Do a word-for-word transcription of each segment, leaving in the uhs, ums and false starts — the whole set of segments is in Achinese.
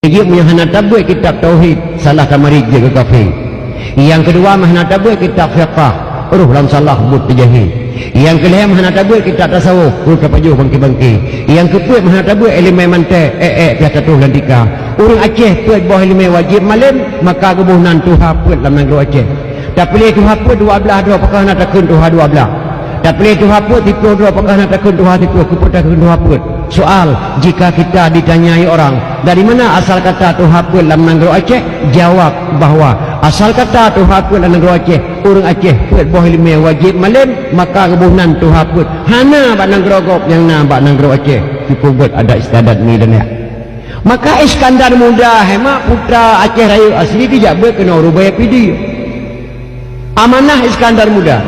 Jeuet meunyoe hana tabeuet kitab tauhid, salah tamarit jeuet keu kafé. Nyang keudua, meuhana tabeuet kitab fiqah, roh lam salah buet teujahé. Nyang keulhèe, meuhana tabeuet kitab tasawuf, roh tapajoh bangké-bangké. Nyang keupeuet, meuhana tabeuet ileumèe mantek, èk-èk piah tatoh lam tika. Ureueng Aceh peuet boh ileumèe wajéb malém, maka geuboh nan tuha peuet lam nanggroe Aceh. Tapiléh tuha peuet dua blaih droe, pakon hana takheun tuha dua blaih? Tapiléh tuha peuet siploh droe, pakon hana takheun tuha siploh, keupeue takheun tuha peuet? Soal, jika kita ditanyai orang, "Dari mana asal kata tuha peuet lam nanggroe Aceh?" Jawab bahwa asal kata tuha peuet lam nanggroe Aceh, ureueng Aceh peuet boh ileumèe wajéb malém, maka geuboh nan tuha peuet. Hana bak nanggroe gob, nyang na bak nanggroe Aceh. Cukup beuet adat istiadat mi dan ya. Maka Iskandar Muda, hai mak, putra Aceh Rayeuk asli, geujak beuet keunoe rubée Pidie. Amanah Iskandar Muda,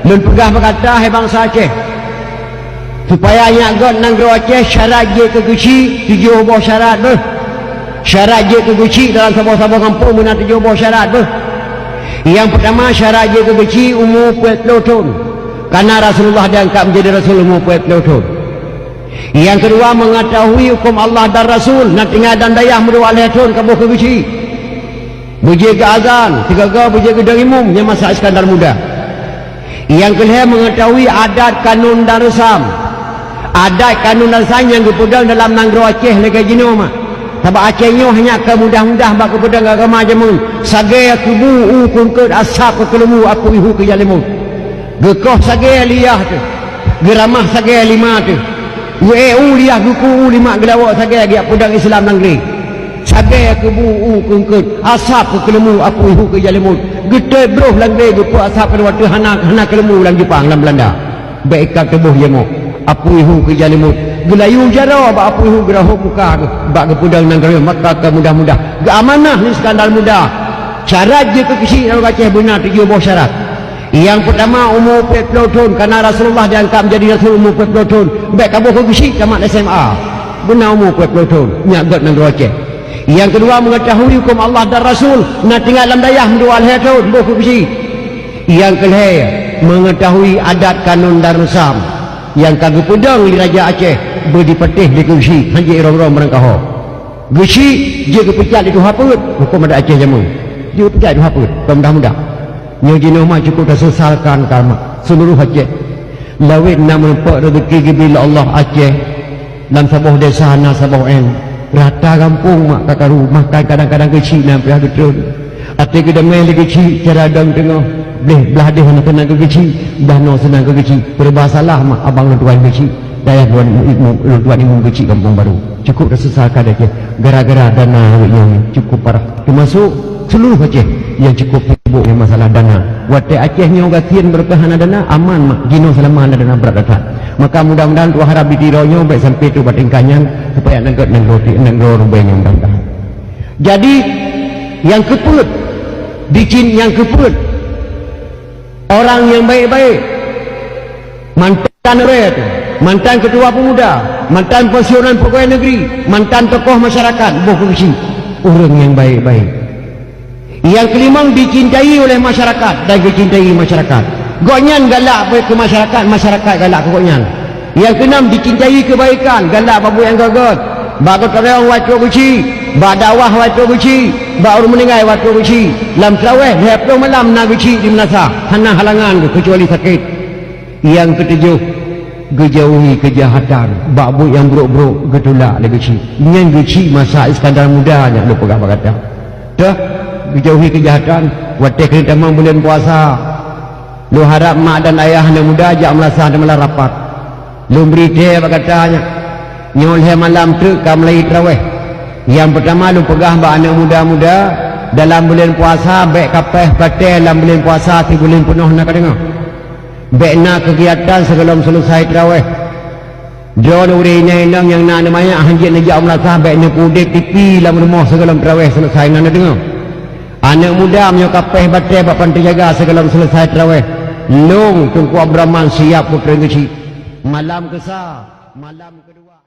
lôn peugah bak gata, hai bansa Aceh, supaya nyak göt nanggroe Aceh, syarat jeuet keu geuchik, tujoh boh syarat beuh. Syarat jeuet keu geuchik dalam saboh-saboh gampông meunan tujoh boh syarat beuh. Nyang peutama, syarat jeuet keu geuchik umu peuet ploh thon, karna Rasulullah diangkat menjadi rasul umu peuet ploh thon. Nyang keudua, mengetahui hukum Allah dan Rasul, na tinggai dan dayah meudua lhèe thon ka boh keu geuchik. Beujeuet geuazan, sigoe-goe beujeuet geudong imum, nyan masa Iskandar Muda. Nyang keulhèe, mengetahui adat, kanun dan reusam. Adat, kanun dan reusam nyang geupeudong dalam nanggroe Aceh lagèe jinoe mak. Sabab Aceh nyoe hanya ka mudah-mudah bak geupeudong agama jameun. Sagèe keu bu u keu eungkôt, asab keu keuleumbu, apui hu keu jalimut. Geukoh sagèe liah teuh, geuramah sagèe lima teuh. Geuék u liah, geuku u limak, geulawok sagèe geujak peudong Islam nanggroe. Sagèe keu bu u keu eungkôt, asab keu keuleumbu, apui hu keu jalimut. Geutôi broh lam glé, geupeu asab keu dua teuh, hana, hana keuleumbu lam Jepang, lam Beulanda. Bèk ikat tuboh jeumoe, apui hu keu jalimut. Geulayu jaroe bak apui hu, geurahom muka geuh bak geupeudong nanggroe, maka ka mudah-mudah geuamanah lé Iskandar Muda. Syarat jeuet keu geuchik nanggroe Aceh beuna tujoh boh syarat. Nyang peutama, umu peuet ploh thon, karna Rasulullah diangkat menjadi rasul umu peuet ploh thon. Bèk ka boh keu geuchik tamat S M A, beuna umu peuet ploh thon, nyak göt nanggroe Aceh. Nyang keudua, mengetahui hukum Allah dan Rasul, na tinggai lam dayah meudua lhèe thon, boh keu geuchik. Nyang keulhèe, mengetahui adat, kanun dan reusam nyang ka geupeudong lé Raja Aceh, beudipatéh lé keu geuchik, han jeuet irong-rong meurangkaho. Geuchik jeuet geupeucat lé tuha peuet, huköm adat Aceh jameun. Jeuet geupeucat lé tuha peuet, kon mudah-mudah. Nyoe jinoe mak cukup taseusalkan ka mak seuluruh Aceh. Lawét na meurumpok reuzeki geubri lé Allah Aceh. Lam saboh desa na saboh èn. Rata gampông mak ka karu, bahkan kadang-kadang geuchik na piah geutreun. Até geudamé lé geuchik cara dong teungoh. Bléh blah deh na keunan keu geuchik, blah noe seunan keu geuchik. Peureuba salah mak abang lôn tuan geuchik. Dayah lôn tuan imum geuchik gampông barô. Cukup taseusalkan Aceh gara-gara dana awaknyan cukup parah. Teumasok seuluruh Aceh nyang cukup sibok ngon masalah dana. Watèe Aceh nyoe gasien beureukat hana dana, aman mak, jinoe seulama hana dana brat that. Maka mudah-mudahan tuha harab di Tiro nyoe bèk sampai trok bak tingkat nyan, supaya nanggroe, nanggroe, nanggroe rubée nyoe mudah-mudahan. Jadi, nyang keupeuet, dicin nyang keupeuet, orang nyang baik-baik, mantan ureueng, mantan ketua pemuda, mantan pensiunan pegawai negeri, mantan tokoh masyarakat, boh keu geuchik, ureueng nyang baik-baik. Nyang keulimong, dicintai oleh masyarakat dan geucintai masyarakat. Gobnyan galak bak keu masyarakat, masyarakat galak keu gobnyan. Nyang keunam, dicintai keubaikan, galak bak buet nyang göt-göt. Bak gotong royong watèe geuchik, bak dakwah watèe geuchik, bak ureueng meuninggai watèe geuchik. Lam teurawéh lhèe ploh malam na geuchik di meunasah, hana halangan keucuali sakét. Nyang keutujoh, geujauhi keujahatan, bak buet nyang brok-brok geutulak lé geuchik. Nyan geuchik masa Iskandar Muda nyan lôn peugah bak gata. Teuh, geujauhi keujahatan, watèe keuneuk tamong buleuen puasa. Lôn harab mak dan ayah aneuk muda jak meulasah dan meulah rapat. Lôn bri thèe bak gata nyan. Nyoe lhèe malam treuk ka meulai teurawéh. Nyang peutama lôn peugah bak aneuk muda-muda, dalam buleuen puasa bèk kapéh batèe lam buleuen puasa sibuleuen peunoh na ka deungoe. Bèk na keugiatan sigohlom seuleusai teurawéh. Droeneuh ureueng inong nyang na aneuk manyak hanjeuet neujak u meulasah bèk neupeuudép tipi lam rumoh sigohlom teurawéh seuleusai na neudeungoe. Aneuk muda meunyoe kapéh batèe bak panti jaga sigohlom seuleusai teurawéh, lôn Teungku Abdurrahman siap peutreun geuchik. Malam keusa, malam keudua.